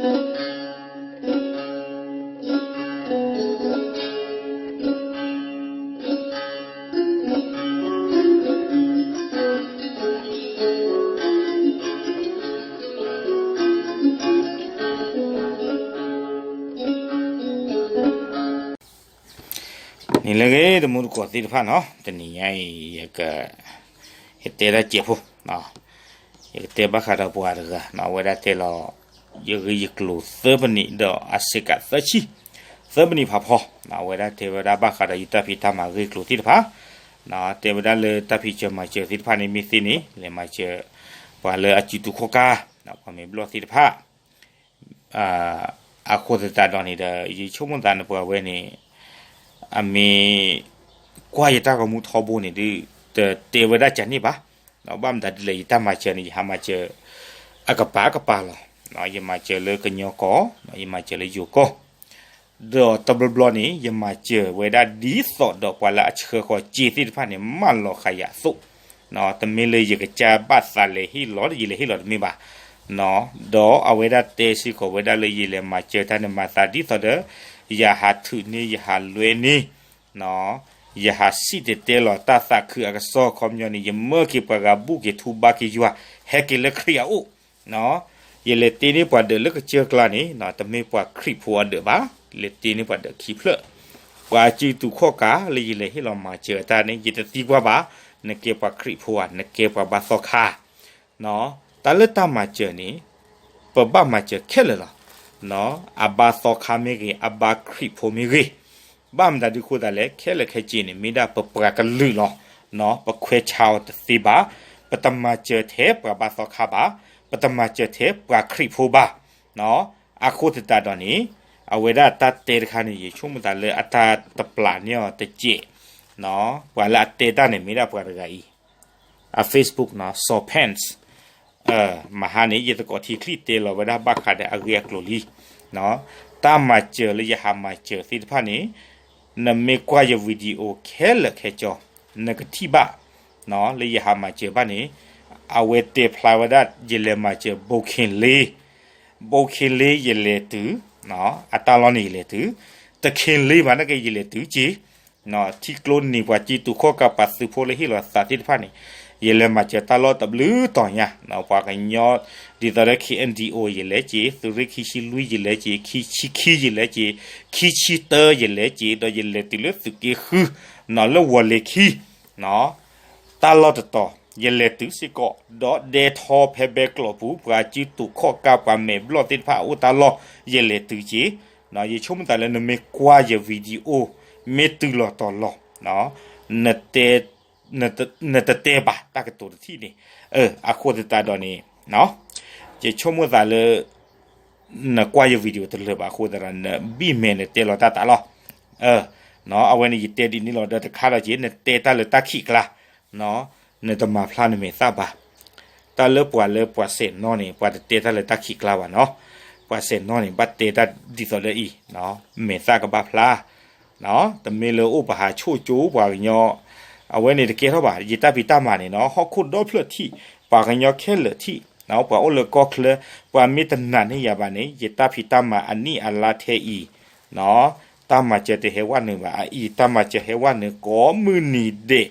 န့ၣ်လၢအဂ့ၤ တမူတကိးသ့ၣ်တဖၣ်နီၤ, တနံၤညါအံၤ ယက ယတဲတၢ်စဲးဖိ, ယကတဲဘၣ်ဃးဒီးပှၤတဂၤနီၤ, အဝဲဒၣ်တဲလီၤ ယဂ့ၢ်ယကျိၤသၢပနံးဒီးအစ့းကးသၢဆံ, သၢပနံးဖးဖီ, အဝဲဒၣ်တဲဝဲဒၣ်ဘၣ်ဃးဒီးယတၢ်ဖံးတၢ်မၤဂ့ၢ်ကျိၤသ့ၣ်တဖၣ်, တဲဝဲဒၣ်လၢတၢ်ဖံးစၢၤမၤစၢၤသ့ၣ်တဖၣ်န့ၣ်မ့ၢ်သ့န့ၣ် လဲၤမၤစၢၤ ပှၤလၢအစုတူာ်ခီၣ်ကါ, ပှၤမဲာ်ဘျီၣ်သ့ၣ်တဖၣ် အဃိသတးဒီးန့ၣ်ဒီး ယဆိကမိၣ်သးန့ၣ် ပှၤဝဲန့ၣ် အမ့ၢ်ကွၢ်ယတၢ်ဂီၤမူထီဘိန့ၣ်ဒုး တတဲဝဲဒၣ်ကန့ၣ်ဘၣ်. ဘၣ်မတၤဒ်လဲၣ် ယတၢ်မၤစၢၤန့ၣ် ယဟးမၤစၢၤ အကပၤကပၤလီၤ. ယမၤစၢၤလၢကညီကီၢ်, ယမၤစၢၤလၢယိၤကီၢ် ဒီးတဘျီဘျီန့ၣ် ယမၤစၢၤဝဲဒၣ်ဒ်သိးဒီးပှၤလၢအဆှၢဃီၤစ့သ့ၣ်တဖၣ်န့ၣ် မၢလီၤဃာ်ယၤအသိး, တမ့ၢ်လၢယကစၢ်ဘၣ်သးလဲၤဟ့ၣ်လီၤ ယလဲၤဟ့ၣ်လီၤတမ့ၢ်ဘၣ်. ဒီးအဝဲဒၣ်တဲစ့ၢ်ကီးဝဲဒၣ်လၢယလဲၤမၤစၢၤတၢ်န့ၣ် မၤသးဒ်သိးဒီး ယဟးထုးန့ၢ် ယဟးလွဲန့ၢ် ယဟးစံၣ်တဲၤတဲလီၤတၢ်သးခုအကစီၣ် ခီပညီန့ၣ် ယမၢက့ၤပှၤဂၤ ဘူၣ်က့ၤထူ ဘါက့ၤယွၤ ဟဲက့ၤလၢခရံာ်အအိၣ်, ယလဲၤတ့န့ၢ်ပှၤဒၢးလၢကစၢၢ်ကျါန့ၣ် တမ့ၢ်ပှၤခရံာ်ဖိအဒၢးဘၣ်, လဲၤတ့န့ၢ်ပှၤဒၢးခံဖျၢၣ်, ပှၤစုတူာ်ခီၣ်ကါလၢယလဲၤဟ့ၣ်လီၤမၤစၢၤအတၢ်န့ၣ် ယတသံကွၢ်ဘၣ်, နကဲပှၤခရံာ်ဖိဧါ နကဲပှၤဘါသီခါ တၢ်လၢတၢ်မၤစၢၤန့ၣ် ပဘၣ်မၤစၢၤခဲလၢာ်လီၤ. အဘါသီခါမ့ၢ်ဂ့ၤ အဘါခရံာ်ဖိမ့ၢ်ဂ့ၤ, ဘၣ်မတၤဒုးဃိသးလဲၣ် ခဲလၢာ်ခဲဆ့န့ၣ် မ့ၢ်ဒၣ်ပပှၤကလုာ်လီၤ. ပခွဲးဆါအီၤတသ့ဘၣ်, ပတမၤစၢၤထဲပှၤဘါသီခါဘၣ်, ပတမၤစၢၤထဲပှၤခရံာ်ဖိဘၣ်. အဃိသတးဒီးန့ၣ် အဝဲဒၣ်တၢ်တဲတခါန့ၣ် ယဆိကမိၣ်သးလၢအတၢ်တပျးန့ၢ်အီၤတစဲး, ပှၤလၢအတဲတၢ်န့ၣ်မ့ၢ်ဒၣ်ပှၤတဂၤအံၤ အ Facebook နီၤ စီၤ Pence, မဟါန့ၣ် ယသကိးထံချံၣ်တဲလီၤဝဲဒၣ်ဘၣ်ဃးဒီးအဂ့ၢ်အကျိၤလံ. တၢ်မၤစၢၤလၢယဟးမၤစၢၤသ့ၣ်တဖၣ်န့ၣ် နမ့ၢ်ကွၢ်ယ video ခဲလၢာ်ခဲဆ့ နကထံၣ်ဘၣ် လၢယဟးမၤစၢၤဘၣ်န့ၣ် အဝဲတဲဖျါဝဲဒၣ် ယလဲၤမၤစၢၤ ဘိခ့လ့, ဘိခ့လ့ယလဲၤတုၤ, အတၢ်လီၢ်န့ၣ်ယလဲၤတုၤ, တခ့လ့ဘၣ်နာ်က့ ယလဲၤတုၤက့ၤ ထံကျိန့ၣ် ပှၤစုတူာ်ခီၣ်ကါ ပှၤသုးဖိလၢဟ့ၣ်လီၤသးသ့ၣ်တဖၣ်န့ၣ် ယလဲၤမၤစၢၤတၢ်လီၢ်တဘျုးတီၤညါ, ပှၤကညီ ဒ်သိးဒီး KNDO ယလဲၤက့ၤ, သုးရ့ၣ်ခံဆံလွံၢ်ယလဲၤက့ၤ, ခံဆံခံယလဲၤက့ၤ, ခံဆံတၢယလဲၤက့ၤ, ဒီးယလဲၤတုၤလၢသုးက့ဃု လၢဝီၤလ့ၤခံ တၢ်လီၢ်တတီၤ ယလဲၤတုၤစ့ၢ်ကီး ဒီးဒဲထီဖဲဘဲကျိာ်ပူၤ ပှၤစုတူာ်ခီၣ်ကါ ပှၤမဲာ်ဘျီၣ်သ့ၣ်တဖၣ်အအိၣ်တၢ်လီၢ် ယလဲၤတုၤက့ၤ, ယဆိကမိၣ်သးလၢနမ့ၢ်ကွၢ်ယ video မ့ၢ်တုၤလီၤတီၤလီၤ နတတဲဘၣ် တၢ်ကတိၤတထံၣ်န့ၣ်, အဃိသတးဒီးန့ၣ် ယဆိကမိၣ်သးလၢ နကွၢ်ယ video တလၢာ်ဘၣ်အဃိသတးဒီး နဘံၣ်မဲာ်နတဲလီၤတၢ်သးလီၤ. အဝဲန့ၣ်ယတဲဒ်န့ၣ်လီၤ ဒီးတခါဒီးက့ၤ နတဲတၢ်လၢတၢ်ခံးကျါ နတမၤဖျါနမဲာ်သၣ်ဘၣ်. တၢ်လၢပှၤလၢပှၤစဲးနီၣ်န့ၣ် ပှၤတတဲတၢ်လၢတၢ်ခံးကျါဘၣ်နီၤ. ပှၤစဲးနီၣ်န့ၣ် ဘၣ်တဲတၢ်ဒ်သိးလၢအံၤ မဲာ်သၣ်ကဘၣ်ဖျါ တမ့ၢ်လၢအိၣ်ပဟးဆိၣ်ကၠိပှၤကညီ အဝဲန့ၣ်တကဲထီၣ်ဘၣ်. ယတၢ်ဖံးတၢ်မၤန့ၣ်နီၤ ဟီၣ်ခိၣ်ဒီဖျၢၣ်ထံၣ်, ပှၤကညီခဲလၢာ်ထံၣ်, ပှၤအိၣ်လၢကီၢ်ချၢ ပှၤမ့ၢ်တနာ်န့ၢ်ယၤဘၣ်န့ၣ် ယတၢ်ဖံးတၢ်မၤအနံၣ်အလါထဲအံၤ တၢ်မၤစၢၤတဟဲဝဲနုာ်ဘၣ် အအံၤ တၢ်မၤစၢၤဟဲဝဲနုာ်ကိးမုၢ်နံၤဒဲး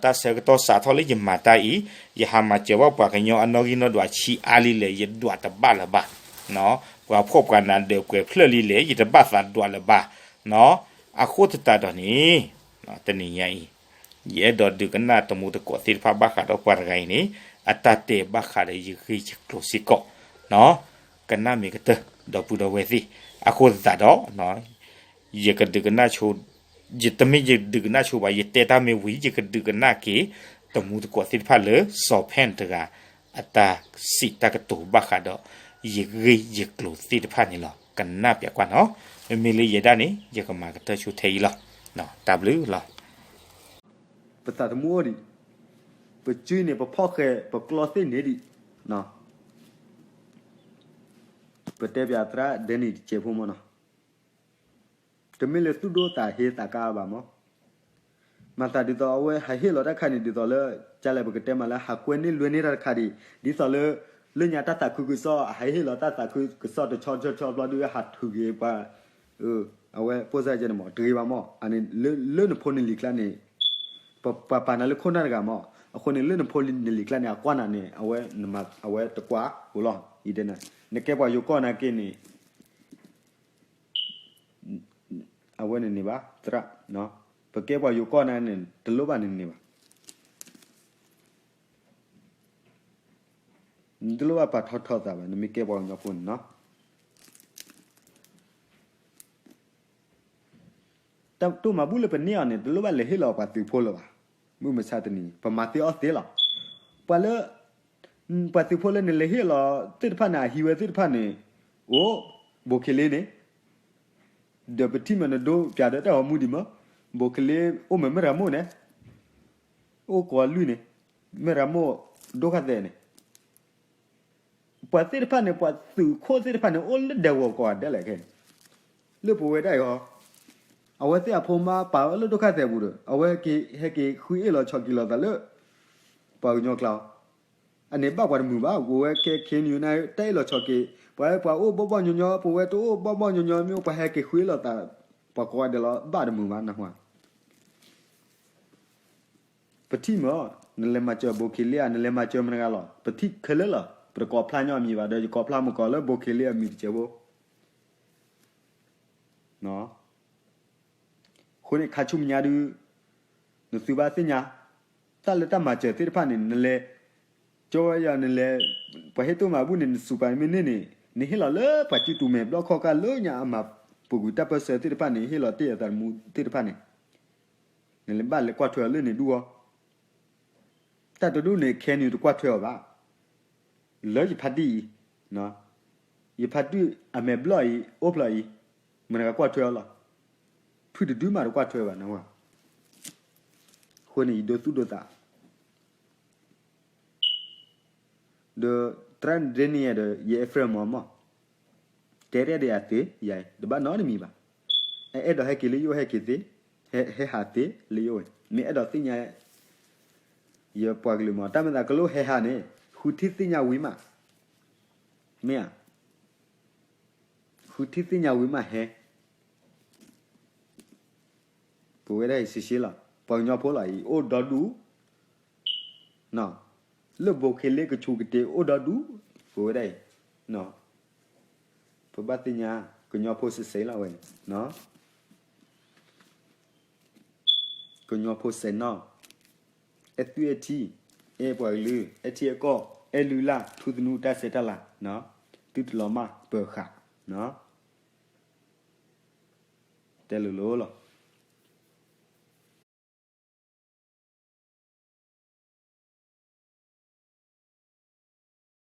တၢ်ဆၢကတီၢ်စးထီၣ်လၢယမၤတၢ်အံၤ ယဟးမၤစၢၤဘၣ်ပှၤကညီအနီၣ်ဂံၢ်နီၣ်ဒွးဆံးအါလံလဲၣ် ယဒွးတဘၣ်လၢၤဘၣ်. ပှၤဖှီၣ်ပှၤနးဒၢးပှဲၤဖျၢၣ်လံလဲၣ် ယတဘၣ်သးဒွးလၢၤဘၣ်. အဃိသတးဒီးန့ၣ် တနံၤညါအံၤ ယအဲၣ်ဒိးဒုးကနၣ်တမူတကိးသ့ၣ်တဖၣ်ဘၣ်ဃးဒီးပှၤတဂၤအံၤန့ၣ် အတၢ်တဲဘၣ်ဃးဒီးယဂ့ၢ်ယကျိၤစ့ၢ်ကီး ကနၣ်မ့ၢ်ကတၢၢ် ဒီပုၢ်ဒီဝဲၢ်သ့ၣ်. အဃိသတးဒီး ယကဒုးကနၣ်ဆိ ယတမ့ၢ်ယဒုးကနၣ်ဆိဘၣ် ယတဲတၢ်မ့ၢ်ဝံၤ ယကဒုးကနၣ်က့ၤ တမူတကိးသ့ၣ်တဖၣ်လၢ စီၤ Pence တဂၤ အတၢ်စံးတၢ်ကတိၤဘၣ်ဃးဒီး ယဂ့ၢ်ယကျိၤသ့ၣ်တဖၣ်န့ၣ်လီၤ. ကနၣ်ပၠးကွၢ်နီၤ. မ့မ့ၢ်လၢယဲဒၣ်န့ၣ် ယကမၤကတၢၢ်ဆိထဲအံၤလီၤ. တၢ်ဘျုးလီၤ. ပသးသမူအိၣ်ဒံး, ပစုန့ၣ် ပဖီၣ်ဃဲၤ ပကျီသ့ၣ်န့ၣ်ဒံး, ပတဲပၠးသရၣ်ဒဲနံၣ်တစဲးဖိမ့ၢ်နီၤ, တမ့ၢ်လၢသူၣ်ဒိၣ်သးဟ့သးကါဘၣ်မ့ၢ်, မၤသးဒ်သိးအဝဲဟးဟ့ၣ်လီၤတၢ်ခါန့ၣ် ဒ်သိးလၢ ကလဲၣ် ပကတဲမးလၢဟးကွဲန့ၢ်လွဲန့ၢ်တၢ်တခါဒံး ဒ်သိးလၢ လၢညါတၢ်သးခုကစီၣ် အဟဲဟ့ၣ်လီၤတၢ်သးခုကစီၣ်တဆီဆီဆီဘျီဒုး ဟးထုးက့ၤပှၤ, အဝဲဖိစၢ်ယဲန့ၣ်မး တဂ့ၤဘၣ်မး, အန့ၣ်လၢနဖိနလံၤကျါန့ၣ်, ပှၤပာ်နၤလၢခိၣ်နၢ်တဂၤမး, အဃိန့ၣ် လၢနဖိနလံၤကျါန့ၣ် အကွၢ်နၤန့ၣ် အဝဲတကွၢ်ဧိၤလီၤ, ယတဲနၤ, နကဲပှၤယိၤကီၢ်နာ်က့န့ၣ် အဝဲန့ၣ်န့ၣ်ဘၣ် သရၣ်, ပကဲပှၤယိၤကီၢ်နာ်က့န့ၣ် တလိၣ်ဘၣ်န့ၣ်န့ၣ်ဘၣ်. နတလိၣ်ဘၣ်ပာ်ထီၣ်ထီသးဘၣ် နမ့ၢ်ကဲပှၤကညီဖိန့ၣ်နီၤ. တၢ်တိၢ်မၤဘူၣ်လၢပန့ၢ်အီၤန့ၣ် တလိၣ်ဘၣ်လဲၤဟ့ၣ်လီၤပှၤသုးဖိလၢၤဘၣ်. မုၢ်မဆါတနံၤ ပမၤသ့အီၣ်သ့လီၤ. ပှၤလၢ ပှၤသုးဖိလၢနလဲၤဟ့ၣ်လီၤသ့ၣ်တဖၣ်န့ၣ် အဟံးဝဲသ့ၣ်တဖၣ်န့ၣ် အိၣ် ဘိးခ့လ့န့ၣ် ဒီးပထံၣ်မးနဒိပၠးဒီးတၢ်ဂီၤမူဒံးမး, ဘိးခလ့အိၣ်မ့ၢ်မ့ၢ်ရၤမိၣ်န့ၣ်, အိၣ်ကိးလွံၢ်န့ၣ်, မ့ၢ်ရၤမိၣ်ဒိၣ်ခါသဲးန့ၣ်, ပှၤသ့ၣ်တဖၣ်န့ၣ် ပှၤသုးခိၣ်သ့ၣ်တဖၣ်န့ၣ် အိၣ်လၢဒဲကဝီၤကိးဂၤဒဲးလဲၣ်ခဲ, လၢပဝဲဒၣ်အံၤဟီ, အဝဲသ့ၣ်အဖိမါပာ်ဝဲလၢဒိၣ်ခါသဲးပူၤဒီး အဝဲကဟဲက့ၤဃုအ့ၣ်လီၤဆီၣ်က့ၤလိာ်သးလၢ ပှၤကညီကျါအီၤ အန့ၣ်ဘၣ်ပှၤတမုာ်ဘၣ်, ပဝဲခဲခဲနံၤနၤ တၢ်အ့ၣ်လိာ်ဆီၣ်က့ၤ, ပှၤပှၤအိၣ်ဘီၣ်ဘီၣ်ညီညီ, ပဝဲတအိၣ်ဘီၣ်ဘီၣ်ညီညီ မ့ၢ်အိၣ်ပှၤဟဲက့ၤဃုအ့ၣ်လိာ်သး, ပှၤကိးဂၤဒဲးလီၤ ဘၣ်တမုာ်ဘၣ်နဟါ, ပထံၣ်မး, နလဲၤမၤစၢၤဘိးခ့လ့ဧါ, နလဲၤမၤစၢၤမတၤတဂၤလီၤ, ပထံၣ်ခဲလၢာ်လီၤ, ပတကိးဖျါညီအမံၤဘၣ်, ဒီးယကိးဖျါမကိးလၢဘိးခ့လ့အမံၤတစဲးဖိ အဃိန့ၣ် ခါဆူမဲာ်ညါဒုး နသုဘၣ်သ့ၣ်ညါ, တၢ်လၢတၢ်မၤစၢၤသ့ၣ်တဖၣ်န့ၣ် နလဲၤ, ကၠီဝဲယၤနလဲၤ, ပှၤဟ့ၣ်တိၢ်မၤဘူၣ်န့ၣ် နစူးပာ်မ့ၢ်န့ၢ်န့ၣ် နဟ့ၣ်လီၤလၢပှၤစုတူာ်မဲာ်ဘျီၣ်ခီၣ်ကၢ်လၢညါ အမၤပူၤကွံာ်တၢ်ပၢၢ်ဆၢသ့ၣ်တဖၣ်န့ၣ် ဟ့ၣ်လီၤတ့ၢ်အသးသမူသ့ၣ်တဖၣ်န့ၣ်, နလဲၤဘၣ်လဲၤကွၢ်ထွဲအီၤလၢန့ၣ်ဒူၣ်အီၤ တၢ်တဒူၣ်န့ၣ် ခဲနံၤတကွၢ်ထွဲအီၤဘၣ်, လၢယဖါတံၢ်အံၤ, ယဖါတံၢ်အမဲာ်ဘျီၣ်အံၤ အိၣ်ဖျၢၣ်အံၤ, မတၤတဂၤကွၢ်ထွဲအီၤလီၤ, ဖုတဒုမးတကွၢ်ထွဲဘၣ်နဝဲ, အဃိန့ၣ် ယဒိသူၣ်ဒိသး ဒီး သရၣ်ဒ့န့ၣ်ယၤဒီး ယအဲၣ်ဖရဲၣ်မီၤမီၢ်, တဲရဲၣ်ဒီးယၤသ့, ယၤ တဘၣ်နီတမံၤဘၣ်, အအဲၣ်ဒိးဟဲက့ၤလၢယအိၣ်ဟဲက့ၤသ့, ဟဲဟးသ့လၢယအိၣ်ဝဲ, မ့ၢ်အဲၣ်ဒိးသ့ၣ်ညါ ယပှၤကလုာ်မီၢ်, တၢ်မ့ၢ်သးကလိၣ်ဟဲဟးန့ၣ် ဃုထံၣ်သ့ၣ်ညါဝံၤမး, မ့ၢ်ဧါ, ဃုထံၣ်သ့ၣ်ညါဝံၤမးဟဲ ပဝဲဒၣ်အံၤရှဲရှဲလီၤ, ပှၤကညီဖိလီၤအံၤ အိၣ်ဒီဒူၣ်, လၢဘိးခ့လ့ကဆူးကတ့ၤအိၣ်ဒီဒူၣ်, ပဝဲဒၣ်အံၤ, ပဘၣ်သ့ၣ်ညါ ကညီဖိစဲးစဲးလီၤဝဲန့ၣ်, ကညီဖိစဲးနီၣ်, အဲၣ်သွံၣ်အဲၣ်ထံ, အဲၣ်ပှၤကလုာ်, အဲၣ်ထံအဲၣ်ကီၢ်, အဲၣ်လုၢ်လၢ် ထူသနူတၢ်ဆဲးတၢ်လၤ, သုတလီၤမၢ်ပၢၤဃာ်, တဲလိၤလိၤလီၤ.